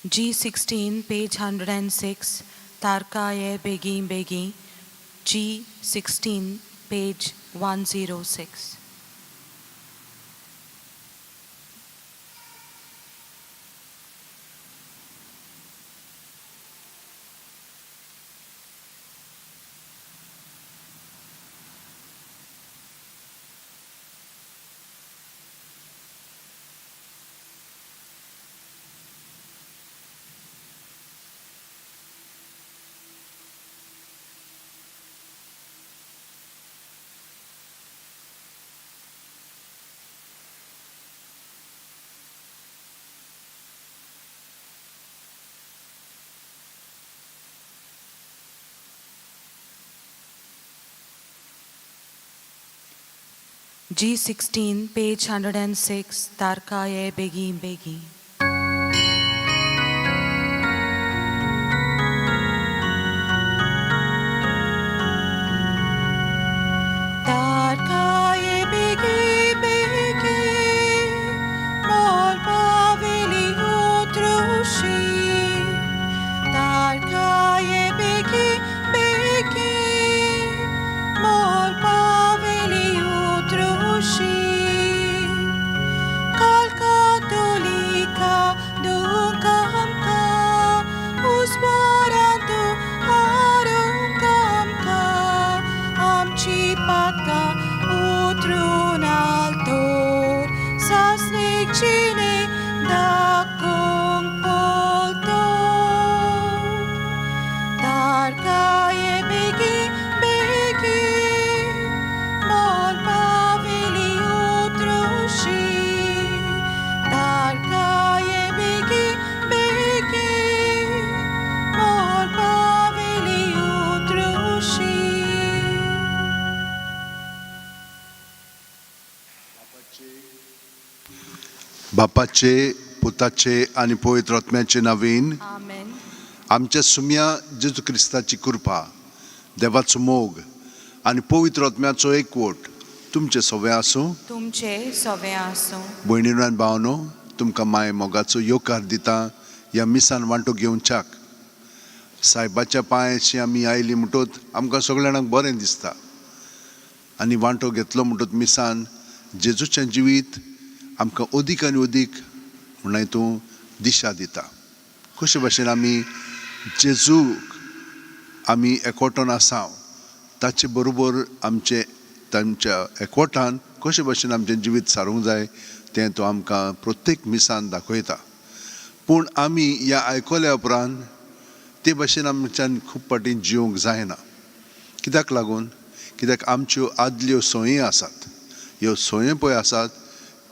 G16, page 106, Tarka Ye Begi Begi. G16, page 106. G16, page 106, Tarka Ye Begi Begi. Tarka ye begi begi, molpa veli utrushi. Tarka ye begi begi, molpa veli utrushi. Kalkatolika dunkamka, uswarantu arunkamka, amchi patka utrunaltor, sasnikchine dakong polto. Tarka ye begi begi, molpa veli utrushi. Tarka ye begi begi, molpa veli utrushi. बापाचे पुताचे आनी पवित्र आत्म्याचे नावीन Amen. आमच्या सुम्या जेजू क्रिस्ताची कृपा देवाचो मोग आनी पवित्र आत्म्याचो एकवट तुमचे सगळे आसूं. तुमचे सवे आसूं. भयणीनो आनी भावनो, तुमकां माय मोगाचो येवकार दिता ह्या मिसान वांटो घेवच्याक. सायबाच्या पांयाशी आमी आयली म्हणटत आमकां सगळ्या जाणांक बरें दिसता आनी वांटो घेतलो म्हणटत मिसान जेजूचें जिवीत आमकां अदीक आनी अदीक म्हणल्यार तूं दिशा दिता. कशे भाशेन आमी जेजूक आमी एकवटोन आसा, ताचे बरोबर आमचें तांच्या एकवटान कशे भाशेन आमचें जिवीत सारूंक जाय तें तो आमकां प्रत्येक मिसान दाखयता. पूण आमी ह्या आयकल्या उपरांत ते भाशेन आमच्यान खूब फावटी जिवंक जायना. कित्याक लागून? कित्याक आमच्यो आदल्यो संवयी आसात. ह्यो संवयो पळय आसात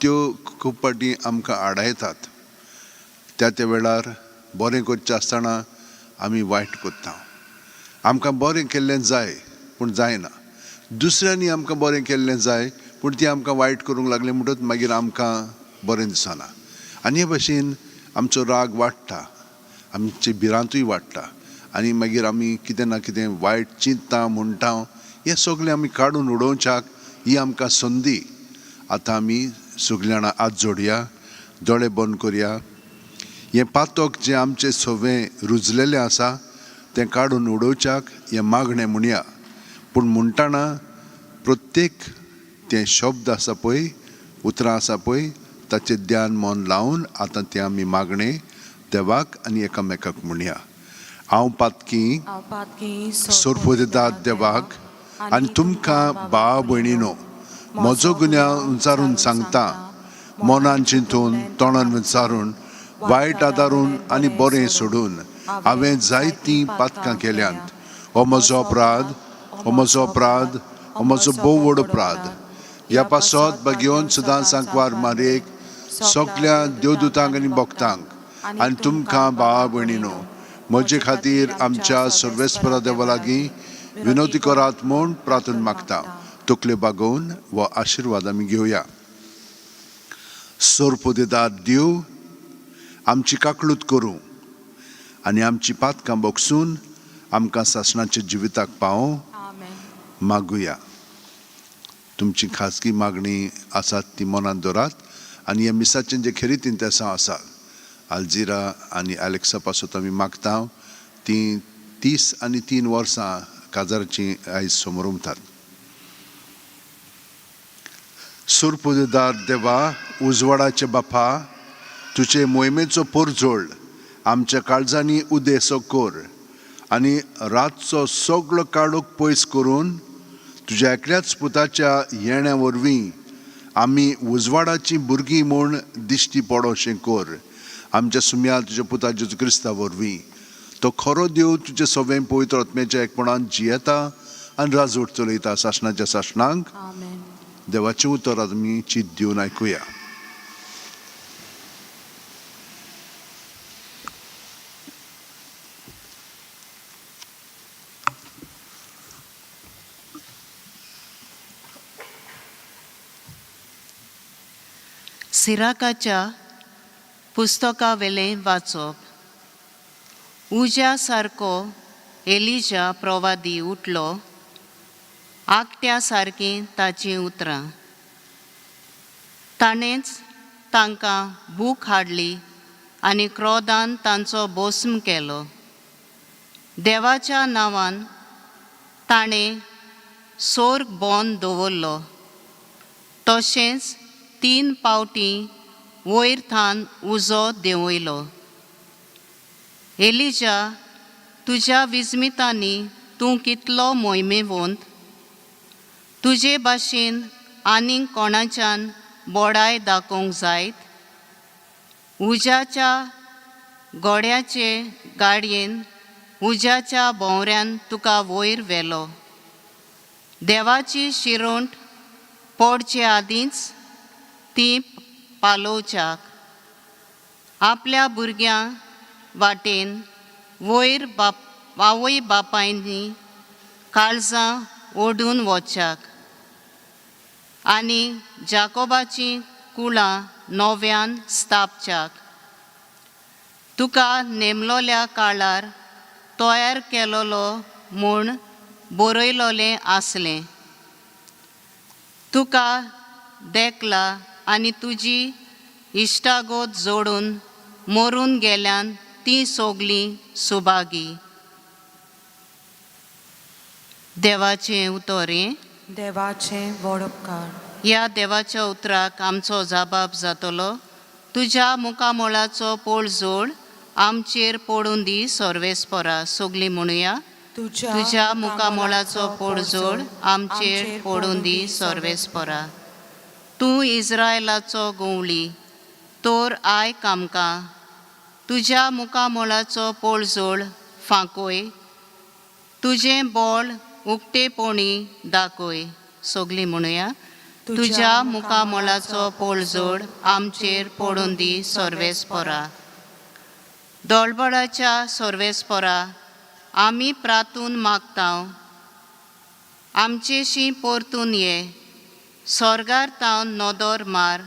त्यो खूब फावटी आमकां आडायतात. त्या त्या वेळार बरें करचें आसतना आमी वायट करता. आमकां बरें केल्लें जाय पूण जायना. दुसऱ्यांनी आमकां बरें केल्लें जाय पूण ती आमकां वायट करूंक लागली म्हणटच मागीर आमकां बरें दिसना आनी हे भाशेन आमचो राग वाडटा, आमची भिरांतूय वाडटा आनी मागीर आमी कितें ना कितें वायट चिंतता म्हणटा. हें सगळें आमी काडून उडोवच्याक ही आमकां संदी. आतां आमी सगळीं जाणां हात जोडया, दोळे बंद करया. हें पातक जें आमचें सवें रुजलेलें आसा तें काडून उडोवच्याक हें मागणें म्हणया. पूण म्हणटना प्रत्येक तें शब्द आसा पळय, उतरां आसा पळय, ताचें ध्यान मन लावन आतां तें आमी मागणें देवाक आनी एकामेकाक म्हणया. हांव पातकी हांव पातकी सोरपोदेदाद देवाक आनी तुमकां भाव भयणीनो म्हजो गुन्यांव उंचारून सांगता. मनान चिंतून, तोंडान विचारून, वायट आदारून आनी बरें सोडून हांवें जायतीं पातकां केल्यांत. हो म्हजो अपराध, हो म्हजो अपराध, हो म्हजो भोव व्हड अपराध. ह्या पासत बागेवन सदां सांकवार मारयेक, सगल्या देवदूतांक आनी भक्तांक आनी तुमकां भावा भयणीनो म्हजे खातीर आमच्या सर्वेस्परा देवा लागीं विनवती करात म्हूण प्रार्थना मागता. तकल्यो बागोवन हो आशिर्वाद आमी घेवया. सोरपोदेदार देव आमची काकळूत करूं आनी आमची पातकां बोगसून आमकां सासणाच्या जिविताक पावोवं. आमेन. मागुया. तुमची खाजगी मागणी आसात ती मनांत दवरात आनी ह्या मिसाचें जें खेरीत इंतेसांव आसा आल्जिरा आनी एलेक्सा पासत आमी मागता. तीं 33 वर्सां काजाराचीं आयज समरमतात. सुरपुदेदार देवा, उजवाडाचे बापा, तुजे मोहिमेचो परजोळ आमच्या काळजांनी उदेसो कर आनी रातचो सगळो काळोख पयस करून तुज्या एकल्याच पुताच्या येण्या वरवीं आमी उजवाडाचीं भुरगीं म्हूण दिश्टी पडोशें कर. आमच्या सुम्या तुज्या पुता जेजू क्रिस्ता वरवीं. तो खरो देव तुजे सगळें पवित्र आत्म्याच्या एकपणान जियेता आनी राजवट चलयता सासणाच्या सासणांक. आमेन. देवाचें उतर आमी चीत दिवन आयकुया. सिराकाच्या पुस्तकावेलें वाचप. उज्या सारको एलिजा प्रवादी उठलो, आकट्या सारकीं ताचीं उतरां. ताणेंच तांकां भूक हाडली आनी क्रोधान तांचो भस्म केलो. देवाच्या नांवान ताणें सोर्ग बंद दवरलो, तशेंच 3 पावटी वयर थान उजो देंवयलो. एलिजा, तुज्या विस्मितांनी तूं कितलो मोहिमेवंत! तुजे भाशेन आनीक कोणाच्यान बोडाय दाखोवंक जायत? उज्याच्या घोड्याचे गाडयेन, उज्याच्या भोंवऱ्यान तुका वयर व्हेलो. देवाची शिरोंट पडचे आदींच ती पालोवच्याक आपल्या भुरग्यां वाटेन वयर बाप आवय बापायनी काळजां ओडून वच्याक आनी जाकोबाचीं कुळां नव्यान स्थापच्याक. तुका नेमलोल्या काळार तयार केलोलो म्हूण बरयलोलें आसलें. तुका देखला आनी तुजी इश्टागत जोडून मरून गेल्यान ती सगलीं सुभागी. देवाचें उतर हें. देवाचें व्हड उपकार. ह्या देवाच्या उतराक आमचो जाबाब जातलो. तुज्या मुखामळाचो पोळजोळ आमचेर पडून दी सर्वेस्परा. सगलीं म्हणुया. तुज्या मुखामळाचो पोडजोड आमचेर पडून दी सर्वेस्परा. तूं इस्रायलाचो गवळी तर आयक आमकां. तुज्या मुखामळाचो पोळजोळ फांकोय, तुजें बोळ उक्तेपणी दाखय. सगलीं म्हणुया. तुज्या मुखामळाचो पोळजोड आमचेर पडून दी सर्वेस्परा. दोळबळाच्या सर्वेस्परा, आमी प्रातून मागता, आमचेशी परतून ये. सोर्गार तावन नदर मार,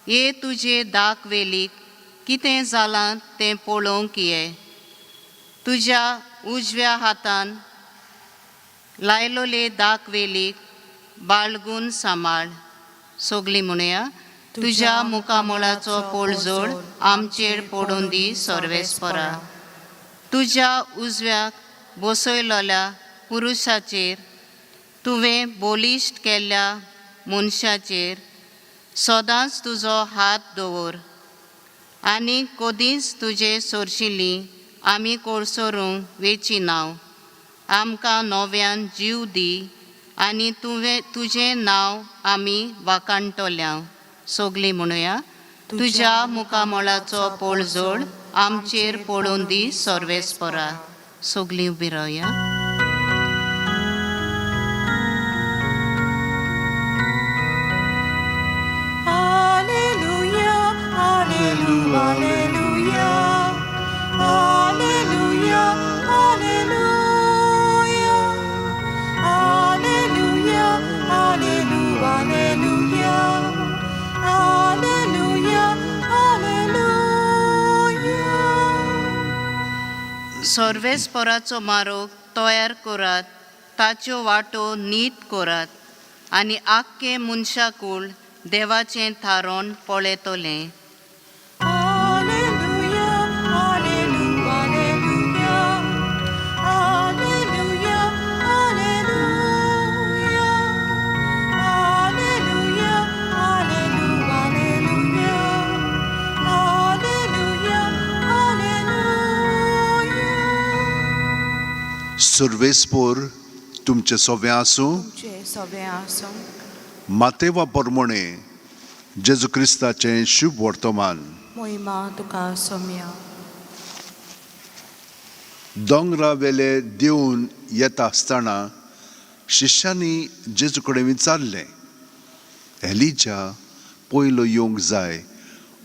ये तुजे दाक वेलीक कितें जालां तें पळोवंक ये. तुज्या उजव्या हातान लायलोले दाक वेलीक बाळगून सांबाळ. सगलीं म्हणुया. तुज्या मुखामळाचो पोळजोड आमचेर पडून दी सर्वेस्परा. तुज्या उजव्याक बसयलोल्या पुरुशाचेर, तुवें बलिश्ट केल्ल्या मनशाचेर सदांच तुजो हात दवर आनी कदींच तुजे सोरशिली आमी कोळसरूंक वेची नांव. आमकां नव्यान जीव दी आनी तुवें तुजें नांव आमी वाखाणटल्या. सगलीं म्हणुया. तुज्या मुखामळाचो पोळजोड आमचेर पडून दी सर्वेस्परा. सगलीं उबी रावया. Alleluia, alleluia, alleluia, alleluia, alleluia, alleluia, alleluia, alleluia, alleluia. सर्वेस्पराचो मारोग तयार करात, ताच्यो वाटो नीट करात आनी आख्खें मनशाकूळ देवाचें थारोवन पळयतलें. Alleluia, सर्वेस्पोर तुमचें सोवें आसूं. तुमचे सगळें आसूं. मातेवा पोरमोणे जेजू क्रिस्ताचें शुभ वर्तमान. मोहिमा तुका सोम्या. दोंगरा वेले देवन येता आसतना शिश्यांनी जेजू कडेन विचारलें, एलिजा पयलो येवंक जाय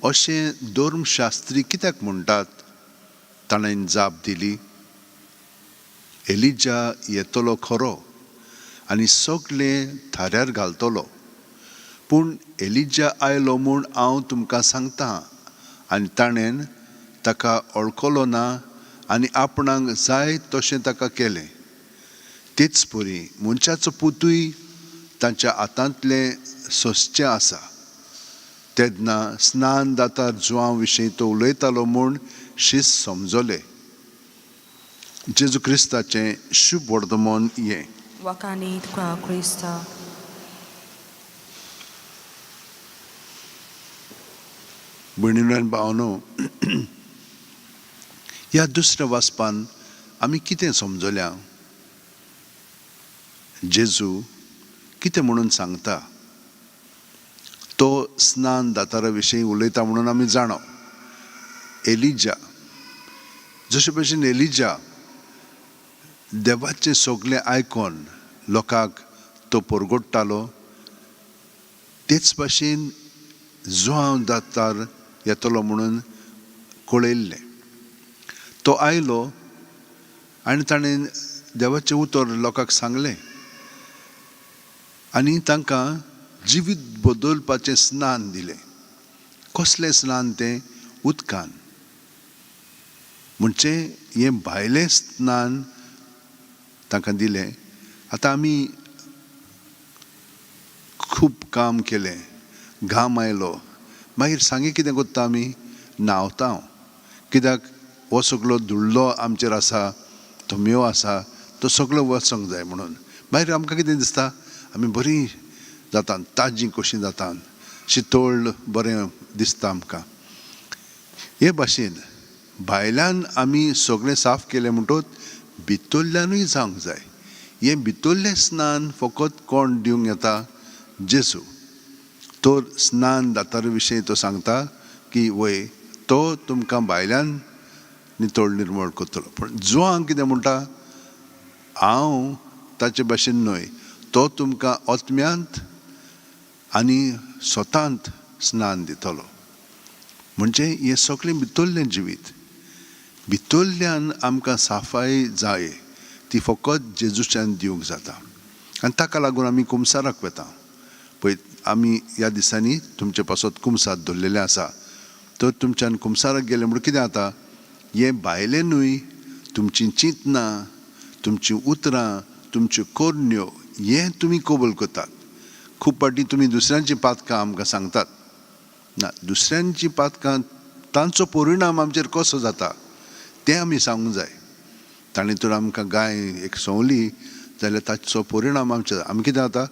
अशें धर्मशास्त्री कित्याक म्हणटात? ताणें जाप दिली, एलिजा येतलो खरो आनी सगळें थाऱ्यार घालतलो, पूण एलिजा आयलो म्हूण हांव तुमकां सांगता आनी ताणें ताका वळखलो ना आनी आपणाक जाय तशें ताका केलें. तेच परी मनशाचो पुतूय तांच्या हातांतलें सोंसचें आसा. तेन्ना स्नान दातार जुवां विशीं तो उलयतालो म्हूण शीस समजले. जेजू क्रिस्ताचें शुभ वर्तमान हें. वाकानी तुका क्रिस्ता. भयणीनो आनी भावनो, ह्या दुसऱ्या वाचपान आमी कितें समजल्या? जेजू कितें म्हणून सांगता? तो स्नान दातारा विशीं उलयता म्हणून आमी जाणा. एलिजा जशे भशेन एलिजा देवाचें सगळें आयकोन लोकांक तो परगोडटालो, तेच भाशेन जुआंव दातार येतलो म्हणून कळयल्लें. तो आयलो आनी ताणें देवाचें उतर लोकांक सांगलें आनी तांकां जिवीत बदलपाचें स्नान दिलें. कसलें स्नान तें? उदकान. म्हणजे हें भायलें स्नान तांकां दिलें. आतां आमी खूब काम केलें, घाम आयलो, मागीर सांगे कितें करता आमी? न्हांवता. कित्याक हो सगलो धुल्लो आमचेर आसा, थोमयो आसा, तो सगलो वचोंक जाय म्हणून. मागीर आमकां कितें दिसता? आमी बरीं जाता, ताजीं कशीं जाता, शितोळ बरें दिसता आमकां. हे भाशेन भायल्यान आमी सगळें साफ केलें म्हणटकच भितरल्यानूय जावंक जाय. हें भितरलें स्नान फकत कोण दिवंक येता? जेजू. तर स्नान दातार विशीं तो सांगता की वय तो तुमकां भायल्यान नितळ निर्मळ करतलो. पूण जुआंव कितें म्हणटा? हांव ताचे भाशेन न्हय, तो तुमकां आत्म्यांत आनी स्वतांत स्नान दितलो. म्हणजे हें सगळें भितरलें जिवीत, भितरल्यान आमकां साफाय जाय, ती फकत जेजूच्यान दिवंक जाता. आनी ताका लागून आमी कुमसाराक वता. पळय आमी ह्या दिसांनी तुमचे पासत कुमसार दवरलेलें आसा. तर तुमच्यान कुमसाराक गेलें म्हणून कितें जाता? हें भायलें न्हय, तुमचीं चिंतनां, तुमचीं उतरां, तुमच्यो करण्यो हें तुमी कबूल करतात. खूब फावटी तुमी दुसऱ्यांचीं पातकां आमकां सांगतात. ना, दुसऱ्यांचीं पातकां तांचो परिणाम आमचेर कसो जाता तें आमी सांगूंक जाय. ताणें तर आमकां गाय एक संवली जाल्यार ताचो परिणाम आमचेर, आमी कितें जाता?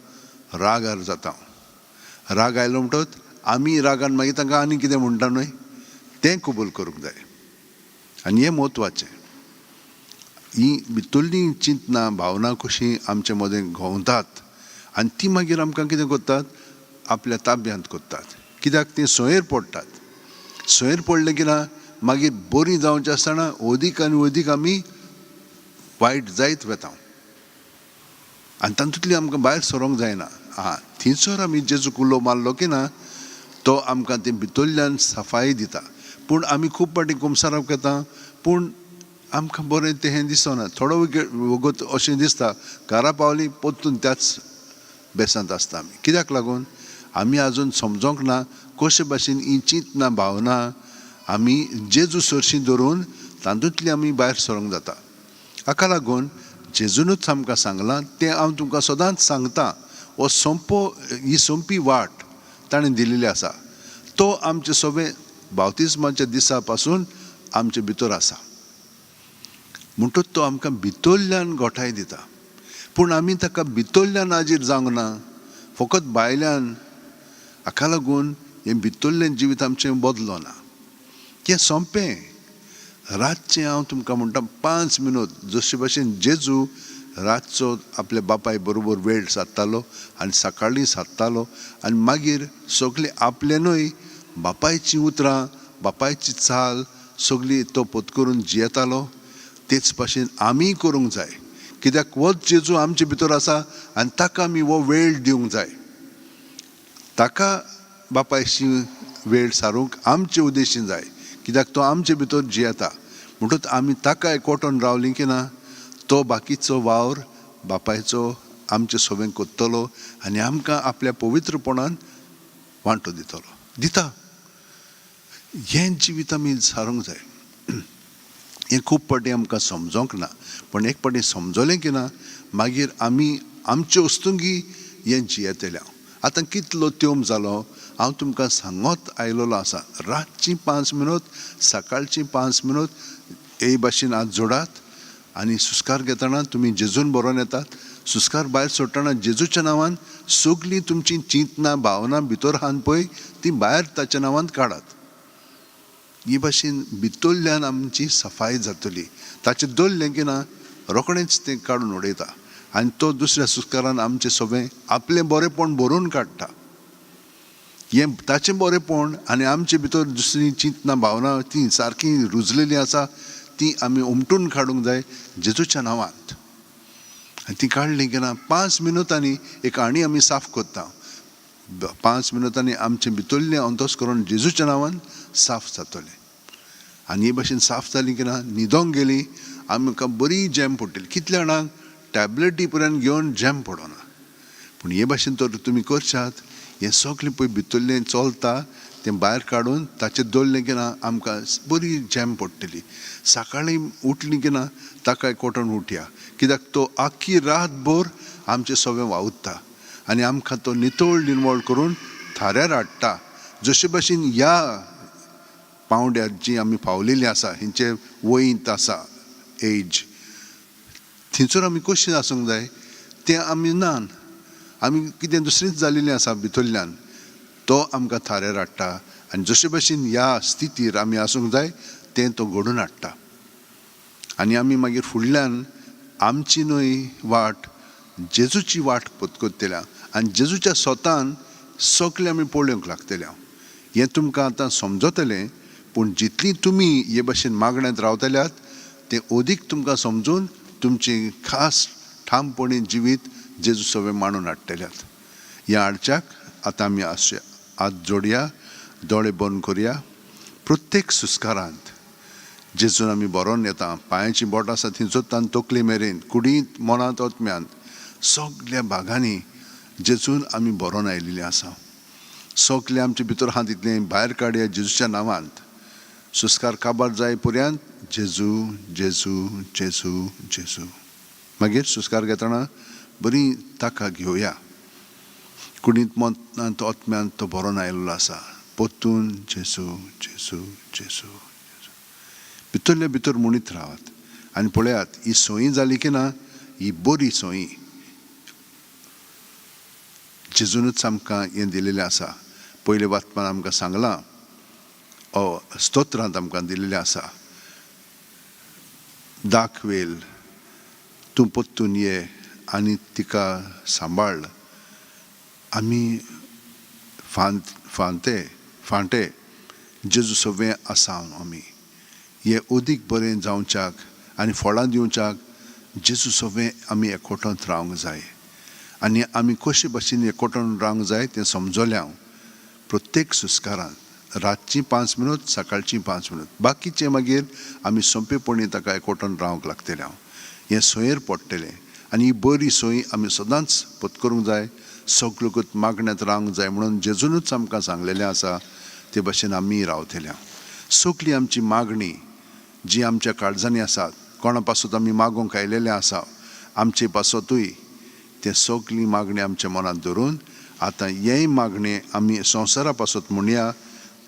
रागार जाता. राग आयलो म्हणटकच आमी रागान मागीर तांकां आनी कितें म्हणटा न्हय, तें कबूल करूंक जाय. आनी हें म्हत्वाचें. हीं भितरलीं चिंतनां भावनां कशीं आमचे मदें घोंवतात आनी ती मागीर आमकां कितें करतात? आपल्या ताब्यांत करतात. कित्याक तीं सोंयेर पडटात. सोंयेर पडलें की ना मागीर बरीं जावचें आसतना अदीक आनी अदीक आमी वायट जायत वता आनी तातूंतली आमकां भायर सरोंक जायना. आं, थंयसर आमी जेजू कुल्लो मारलो की ना तो आमकां ते भितरल्यान सफाई दिता. पूण आमी खूब फावटी कुमसाराक येता, पूण आमकां बरें तें हें दिसना. थोडो वगत अशें दिसता, घरा पावली परतून त्याच बेसांत आसता आमी. कित्याक लागून? आमी आजून समजोंक ना कशे भाशेन ही चिंतनां भावना आमी जेजू सरशीं धरून तातूंतली आमी भायर सरोंक जाता. हाका लागून जेजूनच आमकां सांगलां तें हांव तुमकां सदांच सांगता. हो सोंपो, ही सोंपी वाट ताणें दिल्ली आसा. तो आमचे सगळे बावतिज्माच्या दिसा पासून आमचे भितर आसा. म्हणटच तो आमकां भितरल्यान गोठाय दिता. पूण आमी ताका भितरल्यान आजीर जावंक ना, फकत भायल्यान. हाका लागून हें भितरलें जिवीत आमचें बदलो ना. हें सोंपें. रातचें हांव तुमकां म्हणटा 5 मिनूत, जशे भाशेन जेजू रातचो आपल्या बापाय बरोबर वेळ सादतालो आनी सकाळीं सादतालो आनी मागीर सगळीं आपले न्हय बापायचीं उतरां, बापायची चाल सगळी तो पत्करून जियेतालो. तेच भाशेन आमीय करूंक जाय, कित्याक होच जेजू आमचे भितर आसा आनी ताका आमी हो वेळ दिवंक जाय. ताका बापायशी वेळ सारूंक आमचे उद्देशीन जाय, कित्याक तो आमचे भितर जियेता. म्हणटूच आमी ताका एकवटून रावली की ना तो बाकीचो वावर बापायचो आमचे सोबें कोत्तलो आनी आमकां आपल्या पवित्रपणान वांटो दितलो दिता. हें जिवीत आमी सारूंक जाय. हें खूब फावटी आमकां समजोंक ना, पूण एक फावटी समजलें की ना मागीर आमी आमचे वस्तुंगी हें जियेतले. आतां कितलो तेंप जालो हांव तुमकां सांगत आयलेलो आसा, रातचीं 5 मिनूत, सकाळचीं 5 मिनूत हे भाशेन हात जोडात आनी सुस्कार घेतना तुमी जेजून बरोवन येतात. सुस्कार भायर सोडटना जेजूच्या नांवान सगळीं तुमचीं चिंतनां भावनां भितर हान पळय ती भायर ताच्या नांवान काडात. ही भाशेन भितरल्यान आमची सफाई जातली. ताचें दवरलें की ना रोखडेंच तें काडून उडयता आनी तो दुसऱ्या सुस्कारान आमचें सगळें आपलें बरेंपण भरून काडटा. हें ताचें बरेंपण आनी आमचे भितर दुसरीं चिंतनां भावनां तीं सारकीं रुजलेलीं आसा ती आमी उमटून काडूंक जाय जेजूच्या नांवांत. आनी ती काडली की ना 5 मिनुतांनी एक आणी आमी साफ करता. 5 मिनुतांनी आमचें भितरलें अंतस्करण जेजूच्या नांवान साफ जातलें. आनी हे भाशेन साफ जाली की ना न्हिदोंक गेली आमकां बरी जॅम पडटली. कितल्या जाणांक टॅबलेटी पर्यंत घेवन जॅम पडना, पूण हे भाशेन तर तुमी करशात हें सगळें पळय भितरलें चलता तें भायर काडून ताचेर दवरलें की ना आमकां बरी जॅम पडटली. सकाळीं उठली की ना ताका एकवटून उठया, कित्याक तो आख्खी रातभर आमचें सगळें वावुरता आनी आमकां तो नितळ निर्मळ करून थाऱ्यार हाडटा. जशे भाशेन ह्या पावंड्यार जी आमी पावलेली आसा हेंचे वयंत आसा एज थंयसर आमी कशें आसूंक जाय तें आमी नान, आमी कितें दुसरीच जालेली आसा भितरल्यान, तो आमकां थाऱ्यार हाडटा आनी जशे भाशेन ह्या स्थितीर आमी आसूंक जाय तें तो घडोवन हाडटा. आनी आमी मागीर फुडल्यान आमची न्हय वाट जेजूची वाट पत्करतल्या आनी जेजूच्या स्वतान सगळें आमी पळोवंक लागतल्या. हें तुमकां आतां समजतलें, पूण जितली तुमी हे भाशेन मागण्यांत रावतल्यात तें अदीक तुमकां समजून तुमचें खास ठामपणी जिवीत जेजू सगळें मांडून हाडटल्यात. ह्या हाडच्याक आतां आमी हात जोडया, दोळे बंद करया. प्रत्येक सुस्कारांत जेजून आमी बरोवन येता, पांयाची बोट आसा थंयसर तान तकली मेरेन, कुडींत, मनांत, आत्म्यांत सगल्या भागांनी जेजून आमी बरोवन आयिल्लीं आसा. सगलें आमचे भितर आहा तितलें भायर काडया जेजूच्या नांवांत. सुस्कार काबार जाय पर्यंत जेजू जेजू जेजू जेजू. मागीर सुस्कार घेतना बरी ताका घेवया. कुडींत, मनांत, आत्म्यांत तो बरोवन आयिल्लो आसा. परतून जेजू जेजू जेजू जेजू भितरले भितर म्हणीत रावात आनी पळयात ही सोयी जाली की ना ही बरी सोयी जेजूनच आमकां हें दिलेलें आसा. पयले वाचपान आमकां सांगलां, स्तोत्रांत आमकां दिलेलें आसा, दाखवेल तूं परतून ये आनी तिका सांबाळ. आमी फांते फांटे जेजू सगळें आसा आमी हें अदीक बरें जावच्याक आनी फळां दिवच्याक जेजू सगळें आमी एकवटोंत रावंक जाय. आनी आमी कशे भाशेन एकवटोन रावंक जाय तें समजलें हांव. प्रत्येक सुस्कारान रातचीं 5 मिनूत, सकाळचीं 5 मिनूत, बाकीचें मागीर आमी सोंपेपणी ताका एकवटोन रावंक लागतलें हांव. हें सोयेर पडटलें आनी ही बरी सोय आमी सदांच पत्करूंक जाय. सगळ्योच मागण्यांत रावंक जाय म्हणून जेजूनच आमकां सांगलेलें आसा ते भाशेन आमी रावतले. सगळी आमची मागणी जी आमच्या काळजांनी आसात, कोणा पासत आमी मागूंक आयलेलें आसा आमचे पासतूय तें सगळी मागणी आमच्या मनांत धरून आतां हेंय मागणें आमी संवसारा पासत म्हणया,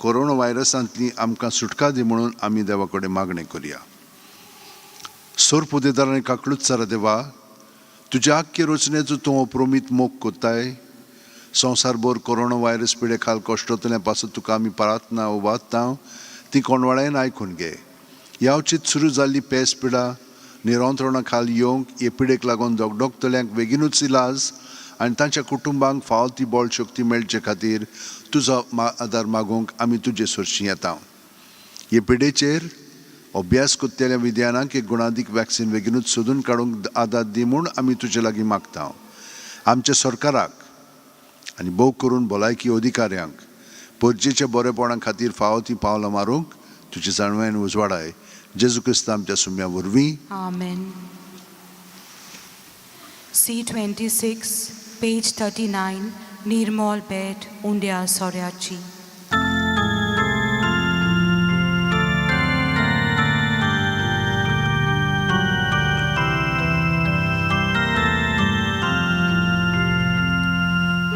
कोरोना व्हायरसांतली आमकां सुटका दी म्हणून आमी देवा कडेन मागणें करया. सोरपुदेदार आनी काकळूत देवा, तुज्या आख्खे रचनेचो तूं अप्रोमीत मोग कोत्ताय. संवसारभर कोरोना व्हायरस पिडे खाल कश्टतल्या पासत तुका आमी प्रार्थना उबारता, ती कोणवाळ्यान आयकून घे. यावचीत सुरू जाल्ली पेस पिडा निरंत्रणा खाल येवंक हे पिडेक लागून दगदगतल्यांक बेगीनूच इलाज आनी तांच्या कुटुंबांक फावो ती बळ शक्ती मेळचे खातीर तुजो आदार मागूंक आमी तुजे सरशीं येता. हे पिडेचेर अभ्यास करतल्या विद्यानाक एक गुणादीक वॅक्सिन बेगीनूच सोदून काडूंक आदार दी म्हूण आमी तुजे लागीं मागता. आमच्या सरकाराक आनी भोव करून भलायकी अधिकाऱ्यांक परजेच्या बरेपणा खातीर फावो ती पावलां मारूंक तुजी जाणवायेन उजवाडाय. जेजू क्रिस्त आमच्या सुम्या वरवीं. Amen. C26, page 39, Nirmal भेट उंड्या सोऱ्याची.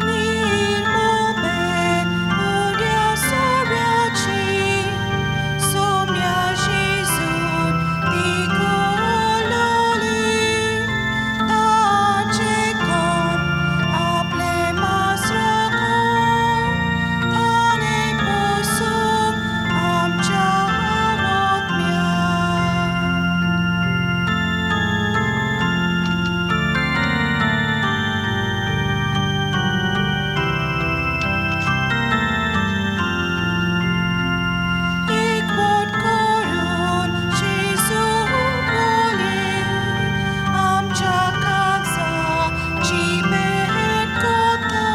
निर्मळ भेट उंड्या सोऱ्याची, सोम्या जेजून ती कोलोली, ताचे कोण आपले मासराकोण, ताणे पोसूंक आमच्या आत्म्या. एकवट करून जेजू बोली, आमच्या काळजाची भेट कोता,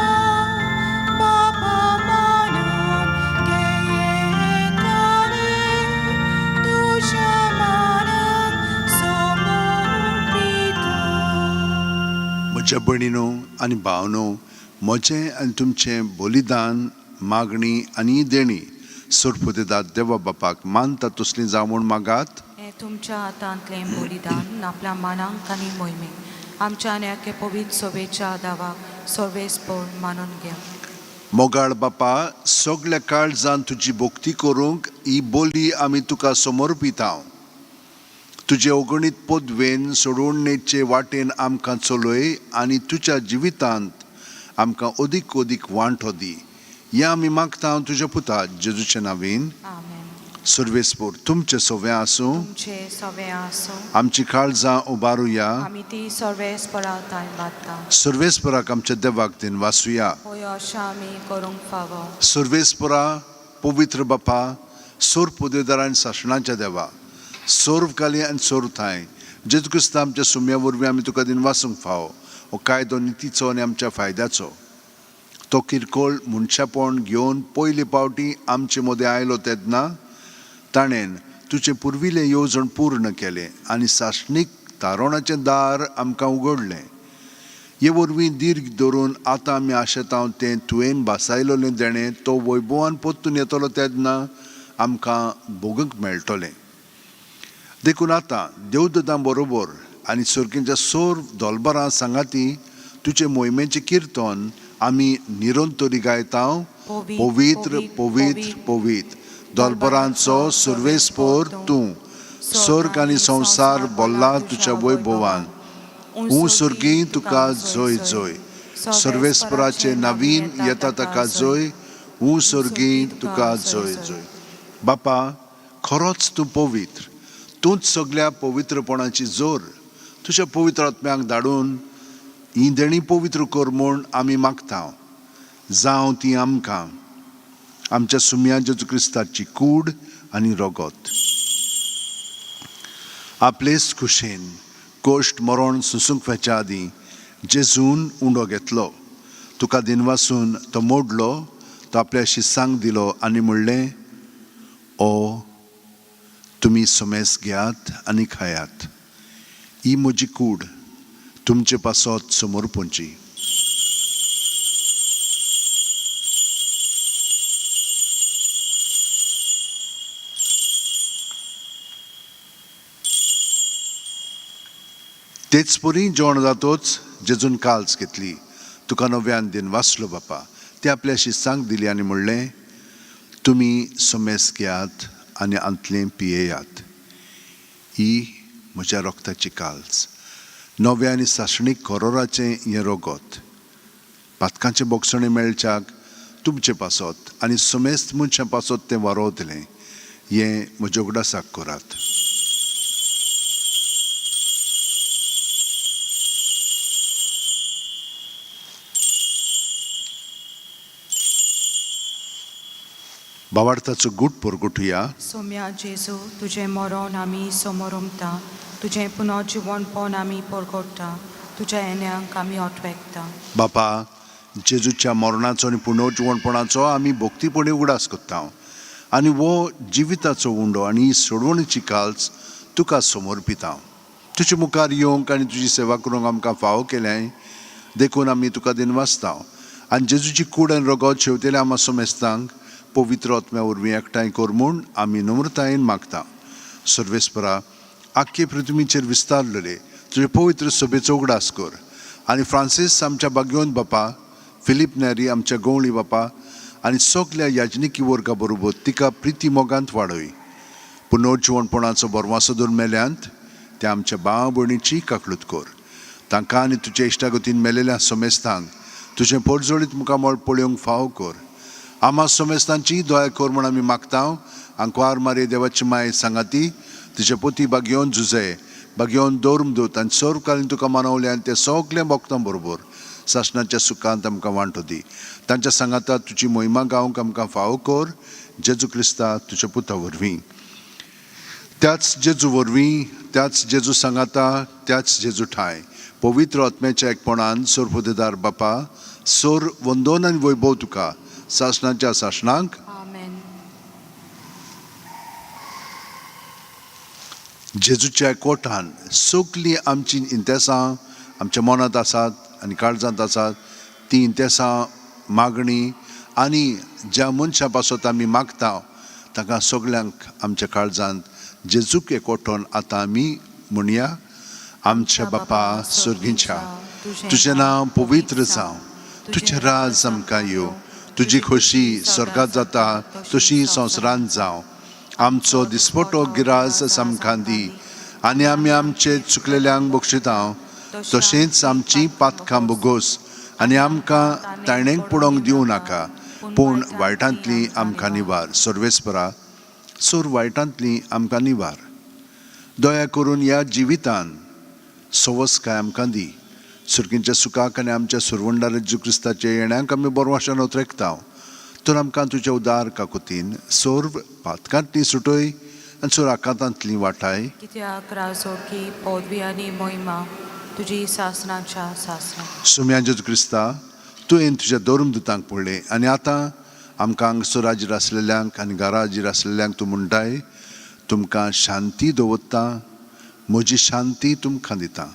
बापा मानून घेयताले, तुज्या मानान समर्पिता. म्हज्या भयणीनो आनी भावनो, म्हजें आनी तुमचें बलिदान मागणी आनी देणी सोरपुदेदात देवा बापाक मानता तसलीं जावं म्हूण मागात. हें तुमच्या हातांतलें बलिदान आपल्या मानांक आनी मोहिमेक आमच्या आनी एके पवित्र सोबेच्या दावाक सर्वेस्पर मानून घ्या. मोगाळ बापा, सगल्या काळजान तुजी भक्ती करूंक ही बोली आमी तुका समर्पिता. तुजे अगणीत पदवेन सोडवणेचे वाटेन आमकां चलय आनी तुज्या जिवितांत आमकां अदीक अदीक वांटो दी. हें आमी मागता तुज्या पुता जेजूच्या नांवीन. आमेन. सर्वेस्पोर तुमचें सवें आसूं. तुमचे सवे आसूं. आमची काळजां उबारुया. आमी ती सर्वेस्परा थांय बांदता. सर्वेस्पराक आमच्या देवाक दिन वासुया. होय, अशें आमी करूंक फावो. सर्वेस्परा, पवित्र बापा, सोर पुदेदार आनी सासणाच्या देवा, सोर्व काली आनी सोर्व थांय जेजू क्रिस्त आमच्या सुम्या वरवीं आमी तुका दिन वासूंक फावो. हो कायदो नितीचो आनी आमच्या फायद्याचो. तो किरकोळ मनशापण घेवन पयले पावटी आमचे मदें आयलो तेन्ना ताणें तुजें पुर्विल्लें येवजण पूर्ण केलें आनी सासणीक तारोणाचें दार आमकां उगडलें. हे वरवीं दीर्घ धरून आतां आमी आशेता तें तुवें भासायलोलें देणें तो वैभवान परतून येतलो तेन्ना आमकां भोगूंक मेळटलें. देखून आतां देवदूतां बरोबर आनी सर्गीच्या सोर दोलबरां सांगाती तुजे मोहिमेचें किर्तन आमी निरंतरी गायता. पवित्र पवित्र पवित्र दोलबरांचो सर्वेस्पोर तूं, स्वर्ग आनी संवसार भल्ला तुज्या वैभवान. ऊं सर्गी तुका जय जय. सर्वेस्पराचे नवीन येता ताका जय. ऊं सर्गी तुका जय जय. बापा, खरोच तूं पवित्र, तूंच सगल्या पवित्रपणाची जोर. तुज्या पवित्र आत्म्याक धाडून ही देणी पवित्र कर म्हूण आमी मागता. जावं ती आमकां आमच्या सुम्या जेजू क्रिस्ताची कूड आनी रगत. आपलेच खुशेन कोश्ट मरण सुसूंक वचच्या आदीं जेजून उंडो घेतलो, तुका दिनवासून तो मोडलो, तो आपल्या शिसांक दिलो आनी म्हणलें, ओ तुमी समेस घेयात आनी खायात, ही म्हजी कूड तुमचे पासत समर्पणची. तेच परी जेवण जातोच जेजून काल्स घेतली, तुका नव्यान दिन वाचलो बापा, ते आपल्या शिस्तांक दिली आनी म्हणलें, तुमी समेस घेयात आनी आंतलें पियेयात, ही म्हज्या रक्ताची काल्स, नव्या आनी सासणीक करोराचें हें रगत, पातकांचें बोगसणें मेळच्याक तुमचे पासत आनी समेस्त मनशां पासत तें वारोवतलें, हें म्हज्या उगडासाक करात. भावार्थाचो गूट परगटुया. सोम्या जेजू, तुजें मरण आमी समोरमता, तुजें पुनर्जिवणपण आमी परगट्टा, तुज्या येण्यांक आमी ओटवेकता. बापा, जेजूच्या मरणाचो आनी पुनर्जिवणपणाचो आमी भक्तीपणी उगडास करता आनी हो जिविताचो उंडो आनी ही सोडवणीची काल्स तुका समर्पिता. तुजे मुखार येवंक आनी तुजी सेवा करूंक आमकां फावो केलें देखून आमी तुका दिनवासता आनी जेजूची कूड आनी रगत शेवतेल्या आमा समेस्तांक पवित्र आत्म्या वरवीं एकठांय कर म्हूण आमी नम्रतायेन मागता. सर्वेस्परा, आख्खे पृथ्वीचेर विस्तारलेले तुजे पवित्र सभेचो उगडास कर आनी फ्रांसीस आमच्या बागयोन बापा, फिलीप नेरी आमच्या गवळी बापा आनी सगल्या याजनिकी वर्गा बरोबर तिका प्रिती मोगांत वाडय. पुनर्जिवणपणाचो बरवासो धरून मेल्यांत त्या आमच्या भाव भयणीची काकळूत कर. तांकां आनी तुज्या इश्टागतीन मेलेल्या समेस्तांक तुजें पोटजोळीत मुखामळ पळोवंक फावो कर. आमा समेस्तांची दया कर म्हूण आमी मागता. आंकवार मारे देवाची माय सांगाती तुजे पोती बागयोन जुजे बागयोन दौर्मदूत आनी सर्वकालीन तुका मानवले आनी ते सगळे भक्तां बरोबर सासणाच्या सुखांत आमकां वांटो दी. तांच्या सांगाता तुजी मोहिमा गावंक आमकां फावो कर, जेजू क्रिस्ता तुज्या पुता वरवीं. त्याच जेजू वरवीं, त्याच जेजू सांगाता, त्याच जेजू ठांय पवित्र आत्म्याच्या एकपणान सोरपोदेदार बापा, सोर वंदोन आनी वैभव तुका सासणाच्या सासणांक. आमेन. जेजूच्या कोठान सगलीं आमची इंतेसां आमच्या मनांत आसात आनी काळजांत आसात ती इंतेसां मागणी आनी ज्या मनशां पासत आमी मागता तांकां सगल्यांक आमच्या काळजांत जेजूक एकवटोन आतां आमी म्हणया. आमच्या बापा सर्गींच्या, तुजें नांव पवित्र जावं, तुजें राज आमकां येवं, तुजी खोशी स्वर्गात जाता तशी संवसारांत जावं. आमचो दिसपटो गिराज आमकां दी आनी आमी आमचे चुकलेल्यांक बक्षिता तशेंच आमची पातकां बोगोस आनी आमकां ताणेंक पडोवंक दिवं नाका, पूण वायटांतली आमकां निवार. सर्वेस्परा, सोर वायटांतली आमकां निवार. दया करून ह्या जिवितान सवसकाय आमकां दी. सुर्गींच्या सुखाक आनी आमच्या सुरवंडार जेजू क्रिस्ताच्या येण्याक आमी बरवाशान उतरेकता. तर आमकां तुज्या उदार काकुतीन सर्व पातकांतली सुटय आनी सोर आकांतांतली वाटाय. कित्याक राजोडकी पदवी आनी मोहिमा तुजी सासणाच्या सासणा. सुम्या जेजू क्रिस्ता, तुवें तुज्या धर्मदुतांक पळयलें आनी आतां आमकां हांगसर हाजीर आसलेल्यांक आनी घरा हाजीर आसलेल्यांक तूं म्हणटाय, तुमकां शांती दवरता, म्हजी शांती तुमकां दिता.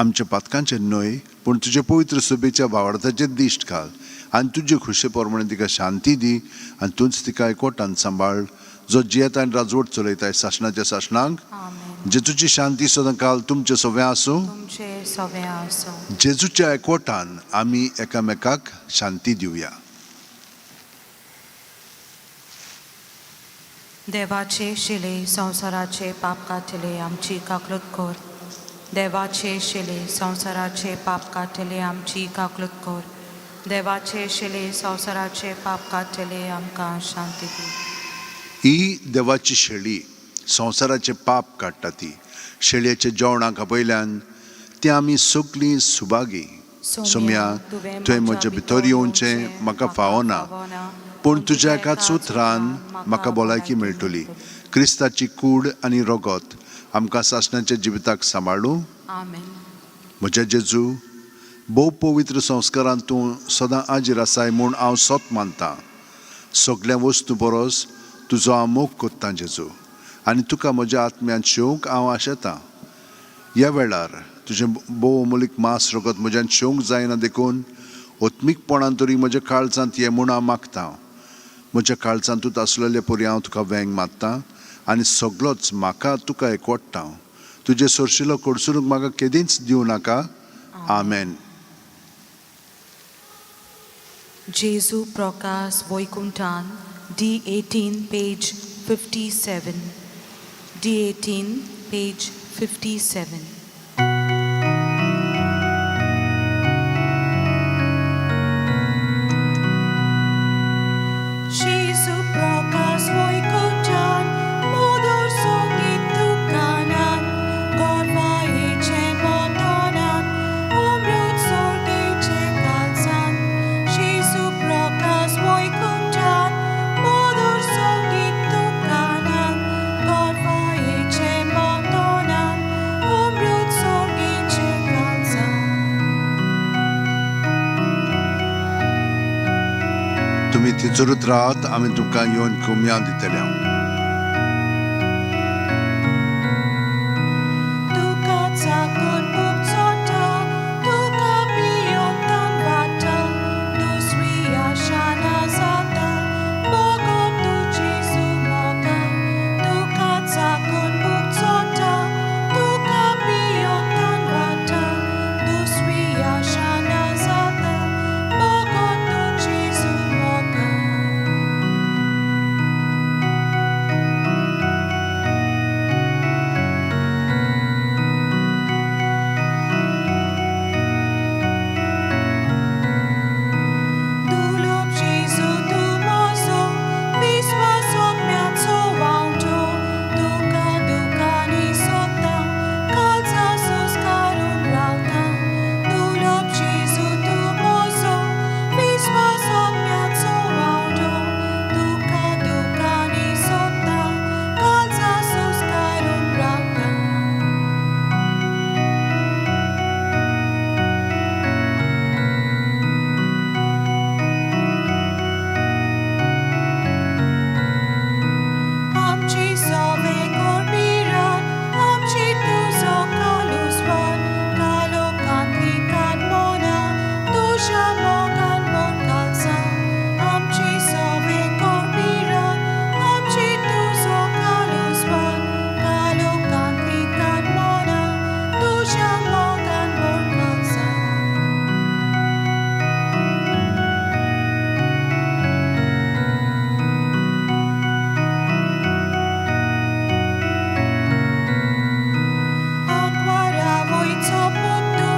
आमच्या पातकांचेर न्हय पूण तुजे पवित्र सभेच्या भावार्थाचेर दिश्ट घाल आनी तुजे खुशे प्रमाणे तिका शांती दी आनी तूंच तिका एकवटान सांबाळ, जो जियेता आनी राजवट चलयताय सासणाच्या सासणांक. आमेन. जेजूची शांती सदांकाल तुमचें सगळें आसूं. तुमचे सगळें आसूं. जेजूच्या एकवटान आमी एकामेकाक शांती दिवया. देवाचे शिले संवसाराचे पाप काडटले आमची काकलूत कर. देवाचे शिले संवसाराचे पाप काडटले आमची काकलूत कर. देवाचे शिले संवसाराचे पाप काडटले आमकां शांती दी. ही देवाची शेळी संवसाराचें पाप काडटा. ती शेळयेच्या जेवणाक आपयल्यान ती आमी सगलीं सुभागी. सोम्या, तुवें म्हज्या भितर येवचें म्हाका फावना, पूण तुज्या एकाच उतरान म्हाका भलायकी मेळटली. क्रिस्ताची कूड आनी रगत आमकां सासणाच्या जिविताक सांबाळूं. आमेन. म्हज्या जेजू, भोव पवित्र संस्कारान तूं सदां हाजीर आसाय म्हूण हांव सत मानतां. सगल्या वस्तू परस तुजो हांव मोग कोत्तां जेजू, आनी तुका म्हज्या आत्म्यान शेवंक हांव आशेतां. ह्या वेळार तुजें भोव अमोलीक मांस रगत म्हज्यान शेवंक जायना देखून ओत्मीकपणान तरी म्हज्या काळजांत ये म्हूण हांव मागतां. म्हज्या काळजांतूच आसलेले परी हांव तुका वेंग मारतां आनी सगलोच म्हाका तुका एकवटता. तुजें सोरशिलो कडसरूंक म्हाका केदींच दिवं नाका. आमेन. जेजू Prakash वैकुंठान, D18 page 57. D18 page 57. Jesu Prakash वैकुंठान, मधुर संगीत तुकानान, गोडवायेचें मोतोनान, अमृत सर्गेचें कालसान. जेजू प्रकाश वैकुंठान, मधुर थंयसरूच रावात, आमी तुमकां येवन कोमयां दितले हांव. तुका चाकून खूब चोटा, तुका पियोन तान वाटा, दुसरी आशा ना जाता, बगो तुजी सुमोगा. तुका चाकून खूब चोटा, तुका पियोन तान वाटा, दुसरी आशा ना जाता, बगो तुजी सुमोगा. दुर्लभ जेजू तूं म्हजो विस्वास ओत्म्याचो वांटो, तुका दुकांनी सोदता, काळजा संस्कारून रावता. दुर्लभ जेजू तूं म्हजो विस्वास ओत्म्याचो वांटो, तुका दुकांनी सोदता, काळजा संस्कारून रावता. आमची सोवे कोरबिरान, आमची तुजो कालुस्वान, कालोकांतली कानमोना, तुज्या मोगान मोर कालसा. आमची सोवे कोरबिरान, आमची तुजो कालुस्वान, कालोकांतली कानमोना, तुज्या मोगान मोर कालसा. आंकवारा वयचो पुतू,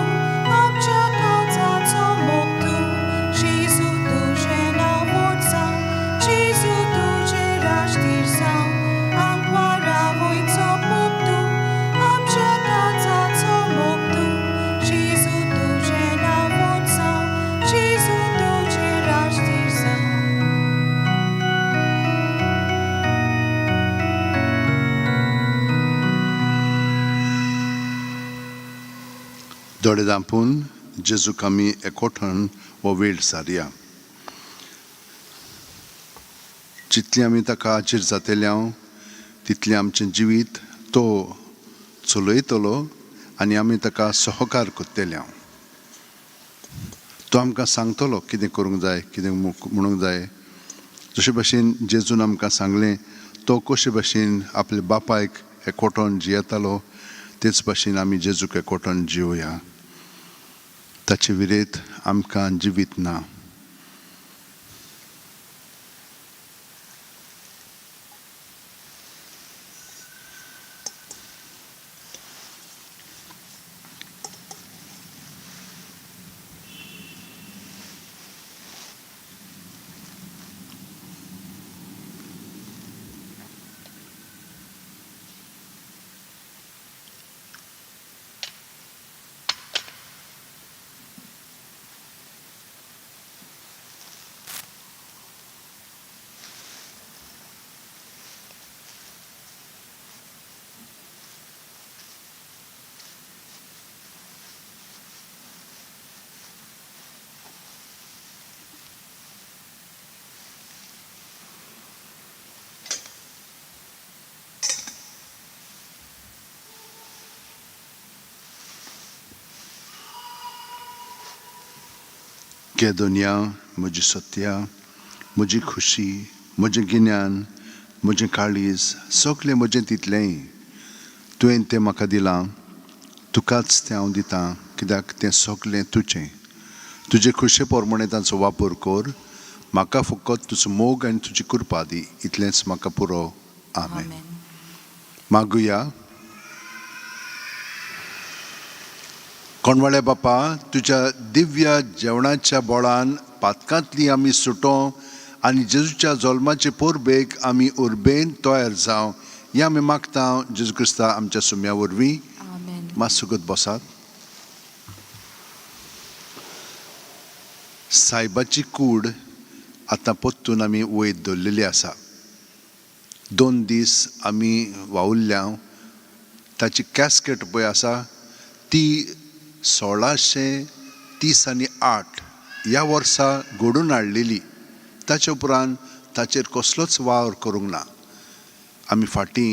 आमच्या काळजाचो मोग तूं, जेजू तुजें नांव व्हड जावं, जेजू तुजें राज थीर जावं. आंकवारा वयचो पुतू, आमच्या काळजाचो मोग तूं, जेजू तुजें नांव व्हड जावं, जेजू तुजें राज थीर जावं. दोळे धांपून जेजूक आमी एकोठण हो वेळ सारया. जितली आमी ताका आजीर जातले हांव, तितलें आमचें जिवीत तो चलयतलो आनी आमी ताका सहकार करतले हांव. तो आमकां सांगतलो कितें करूंक जाय, कितें म्हणूंक जाय. जशे भशेन जेजून आमकां सांगलें, तो कशे भशेन आपल्या बापायक एकोठोन जियेतालो, तेच भशेन आमी जेजूक एकोठोन जियोया. ताचे विरेत आमकां जिवीत ना. के दुनिया म्हजी सत्या, म्हजी खुशी, म्हजें गिन्यान, म्हजें काळीज, सगलें म्हजें तितलेंय तुवें तें म्हाका दिलां, तुकाच तें हांव दितां, कित्याक तें सगलें तुजें. तुजे खुशे प्रमाणें तांचो वापर कर. म्हाका फकत तुजो मोग आनी तुजी कृपा दी, इतलेंच म्हाका पुरो. आमेन. आमेन. मागुया. कोणवाळे बापा, तुज्या दिव्य जेवणाच्या बोळान पातकांतली आमी सुटो आनी जेजूच्या जल्माचे परबेक आमी उर्बेन तयार जावं, हें आमी मागता जेजू क्रिस्ता आमच्या सुम्या वरवीं. आमेन. मातसो बसात. सायबाची कूड आतां परतून आमी वयर दवरलेली आसा. 2 दीस आमी वावुरल्या. ताची कॅस्केट पळय आसा ती 1638 ह्या वर्सा घडून हाडलेली. ताचे उपरांत ताचेर कसलोच वावर करूंक ना. आमी फाटीं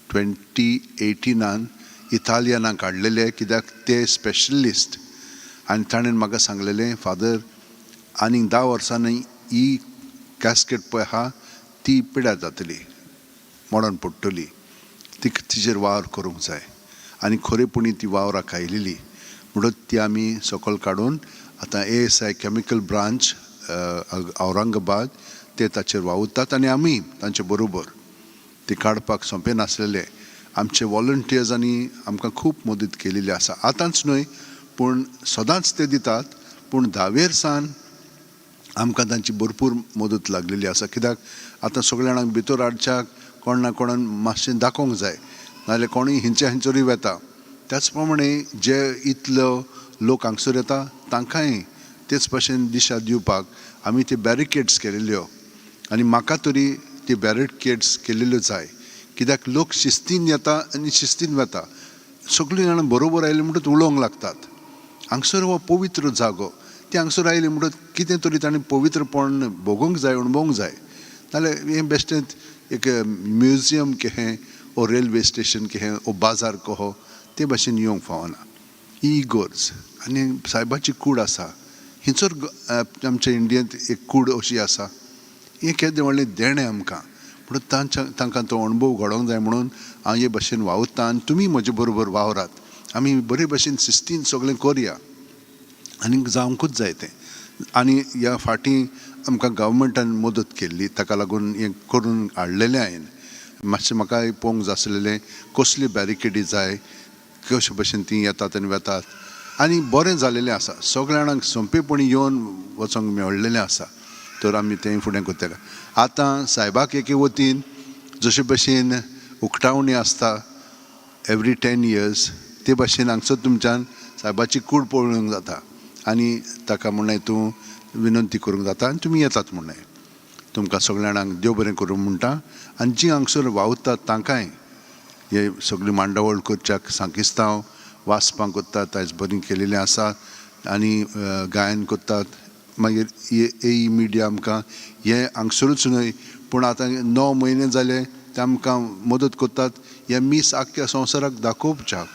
2018 इतालियनाक काडलेले, कित्याक ते स्पेशलिस्ट. आनी ताणें म्हाका सांगलेलें, फादर, आनीक 10 वर्सांनी ही कॅस्केट पळय आहा ती पिड्यार जातली, मोडोन पडटली, ती तिचेर वावर करूंक जाय. आनी खरेपणी ती वावराक आयलेली. म्हणून ती आमी सकयल काडून आतां ASI chemical branch Aurangabad ते ताचेर वावुरतात आनी आमी तांचे बरोबर. ती काडपाक सोंपें नासलेलें. आमचे वॉलंटियर्सांनी आमकां खूब मदत केलेली आसा, आतांच न्हय पूण सदांच ते दितात. पूण धावेर सान आमकां तांची भरपूर मदत लागलेली आसा, कित्याक आतां सगल्या जाणांक भितर हाडच्याक कोण ना कोणान मातशें दाखोवंक जाय, नाजाल्यार कोणूय हिंचे हिंचरूय वेता. त्याच प्रमाणे जे इतलो लोक हांगसर येता तांकांय तेच भाशेन दिशा दिवपाक आमी त्यो बॅरिकेड्स केलेल्यो. आनी म्हाका तरी त्यो बॅरिकेड्स केलेल्यो जाय, कित्याक लोक शिस्तीन येता आनी शिस्तीन वता. सगळीं जाणां बरोबर आयली म्हणटच उलोवंक लागतात. हांगसर हो पवित्र जागो, ते हांगसर आयले म्हणटच कितें तरी ताणें पवित्रपण भोगूंक जाय, अणभवूंक जाय. नाल्यार हें बेश्टेंच एक म्युजियम कहें ओ रेल्वे स्टेशन कहें ओ बाजार कहो ते भाशेन येवंक फावना. ही इगर्ज आनी सायबाची कूड आसा हिंचर, आमच्या इंडियेंत एक कूड अशी आसा. हें केदें व्हडलें देणें आमकां. म्हणून तांच्या तांकां तो अणभव घडोवंक जाय म्हणून हांव हे भाशेन वावुरता आनी तुमी म्हजे बरोबर वावरात. आमी बरे भाशेन शिस्तीन सगळें करया आनी जावंकूच जाय तें. आनी ह्या फाटीं आमकां गव्हर्मेंटान मदत केल्ली, ताका लागून हें करून हाडलेलें हांवें. मातशें म्हाका पळोवंक जाय आसलेलें कसली बॅरिकेडी जाय, कशे भशेन तीं येतात आनी वेतात. आनी बरें जालेलें आसा, सगळ्या जाणांक सोंपेपणी येवन वचोंक मेळ्ळेलें आसा. तर आमी तें फुडें करतले. आतां सायबाक एके वतीन जशे भशेन उक्तावणी आसता एवरी 10 इयर्स, ते भाशेन हांगसर तुमच्यान सायबाची कूड पळोवंक जाता आनी ताका म्हणलें तूं विनंती करूंक जाता आनी तुमी येतात म्हणलें. तुमकां सगळ्या जाणांक देव बरें करूं म्हणटा. आनी जीं हांगसर वावुरतात तांकांय हे सगळी मांडावळ करच्याक सांकिस्तांव वाचपां करतात, आयज बरीं केलेलीं आसा आनी गायन करतात. मागीर ए मिडिया आमकां हें हांगसरूच न्हय पूण आतां 9 म्हयने जाले ते आमकां मदत करतात हें मीस आख्ख्या संवसाराक दाखोवच्याक.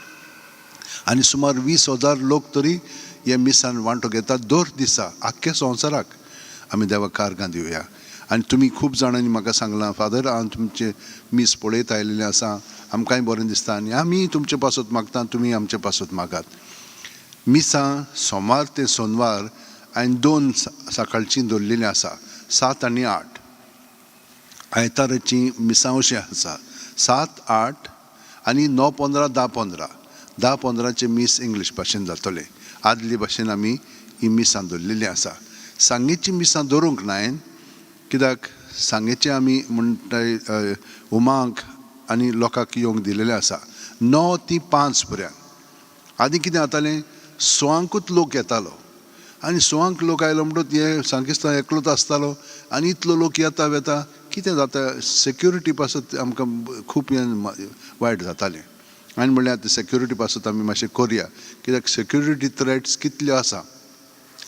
आनी सुमार 20,000 लोक तरी हे मिसान वांटो घेतात दर दिसा आख्ख्या संवसाराक. आमी देवाक कारगां दिवया. आनी तुमी खूब जाणांनी म्हाका सांगलां, फादर, हांव तुमचें मीस पळयत आयिल्लें आसा, आमकांय बरें दिसता आनी आमी तुमचे पासत मागता, तुमी आमचे पासत मागात. मिसां सोमार ते सोनवार हांवें 2 सकाळचीं दवरलेलीं आसा, 7 आनी 8. आयताराचीं मिसां अशीं आसा, 7, 8 आनी 9, 15, 10, 15. 10, 15चें मीस इंग्लीश भाशेन जातलें. आदले भाशेन आमी ही मिसां दवरलेलीं आसा. सांगेचीं मिसां दवरूंक ना हांवें, कित्याक सांगेचें आमी म्हणटा उमांक आनी लोकांक येवंक दिलेलें आसा 9 ते 5 पर्यंत. आदी कितें जातालें, 6ंकूच लोक येतालो आनी 6ंक लोक आयलो म्हणटच हे सांकिस्तान एकलोच आसतालो आनी इतलो लोक येता वेता कितें जाता, सेक्युरिटी पासत आमकां खूब हें वायट जातालें. आनी म्हणल्यार आतां सेक्युरिटी पासत आमी मातशें करया, कित्याक सेक्युरिटी थ्रेट्स कितल्यो आसा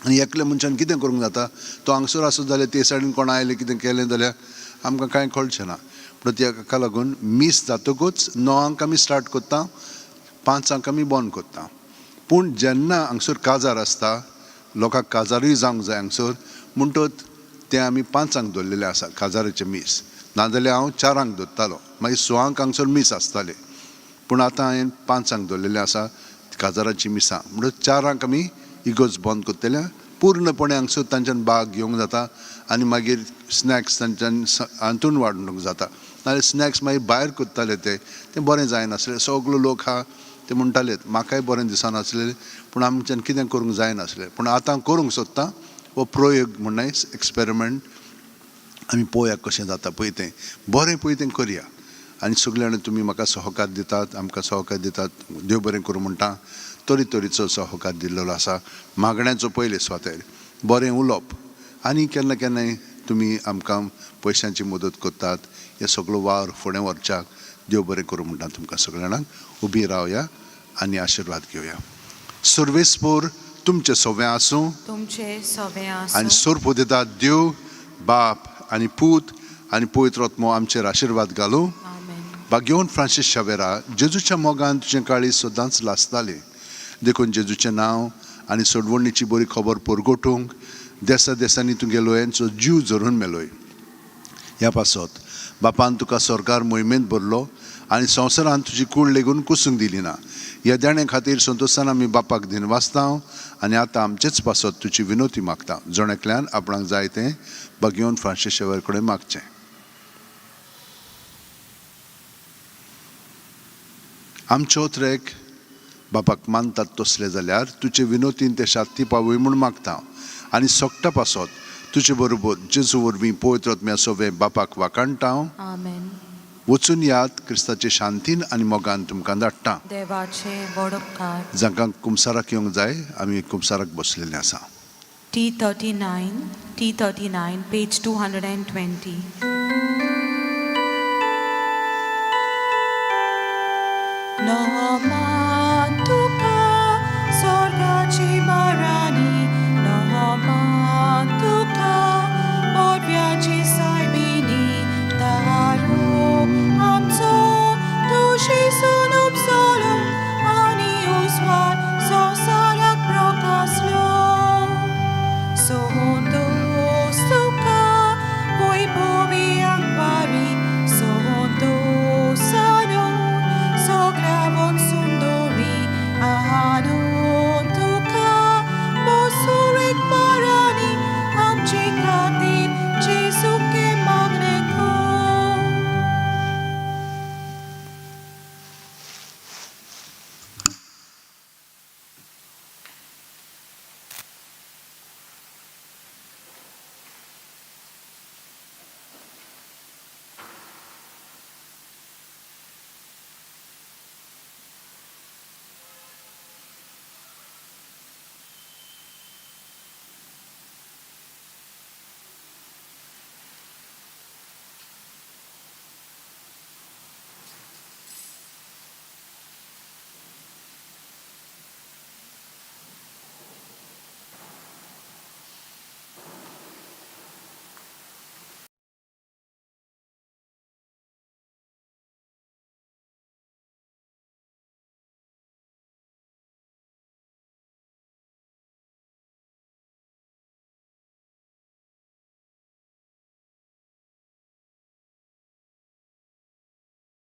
आनी एकल्या मनशान कितें करूंक जाता. तो हांगसर आसत जाल्यार ते सायडीन कोण आयलें कितें केलें जाल्यार आमकां कांय कळचें ना. पूण ताका लागून मीस जातकूच 9ंक आमी स्टार्ट करता, 5ांक आमी बंद करता. पूण जेन्ना हांगसर काजार आसता, लोकांक काजारूय जावंक जाय हांगसर, म्हणटच तें आमी 5ांक दवरलेलें आसा काजाराचें मीस. नाजाल्यार हांव 4ांक दवरतालो, मागीर 6ांक हांगसर मीस आसतालें. पूण आतां हांवें 5ांक दवरलेलें आसा काजाराचीं मिसां. म्हणटच 4ांक आमी इगर्ज बंद करतले, पूर्णपणे हांगसर तांच्यान बाग घेवंक जाता आनी मागीर स्नॅक्स तांच्यान हातून वाडूंक जाता. नाजाल्यार स्नॅक्स मागीर भायर करताले, ते तें बरें जायनासलें. सगलो लोक आहा ते म्हणटाले, म्हाकाय बरें दिसनासलें, पूण आमच्यान कितें करूंक जायनासलें. पूण आतां करूंक सोदता हो प्रयोग, म्हणल्यार एक्सपेरिमेंट, आमी पळोवया कशें जाता पळय तें, बरें पळय तें करया. आनी सगळे जाणां तुमी म्हाका सहकार दितात, आमकां सहकार दितात, देव बरें करूं म्हणटा. तरी तरेचो सहकार दिल्लो आसा. मागण्याचो पयले सुवातेर बरें उलोवप आनी केन्ना केन्नाय तुमी आमकां पयशांची मदत करतात. हे सगळो वावर फुडें व्हरच्याक देव बरें करूं म्हणटा तुमकां सगळ्या जाणांक. उबी रावया आनी आशिर्वाद घेवया. सर्वेस्पोर तुमचें सगळें आसूं तुमचे सवे आनी आसूं. सोरपो दिता देव बाप आनी पूत आनी पवित्र आत्मो आमचेर आशिर्वाद घालूं. आमेन. भाग्यवंत फ्रांसीस शावेरा, जेजूच्या मोगान तुजें काळीज सदांच लासतालें. देखून जेजूचें नांव आनी सोडवणीची बरी खबर परगटूंक देसा देसांनी तूं गेलो जीव झरून मेलोय. ह्या पासत बापान तुका सरकार मोहिमेंत भरलो आनी संवसारांत तुजी कूड लेगून कुसूंक दिली ना. ह्या देणे खातीर संतोशान आमी बापाक दिनवासता आनी आतां आमचेच पासत तुजी विनोती मागता. जण एकल्यान आपणाक जाय तें भाग्यवंत फ्रांसीस शेवर कडेन मागचें. आमचो ट्रेक बापाक मानतात तसले जाल्यार तुजे विनोतीन ते शाती पावय म्हूण मागता आनी सोकटा पासत तुजे बरोबर जेजू वरवीं पवित्र आत्म्या सोवे बापाक वाखाणटा. आमेन. वचून याद क्रिस्ताचे शांतीन आनी मोगान तुमकां धाडटा. देवाचे व्हड उपकार. जांकां कुमसाराक येवंक जाय आमी कुमसाराक बसलेले आसा. T39, T39, page 220.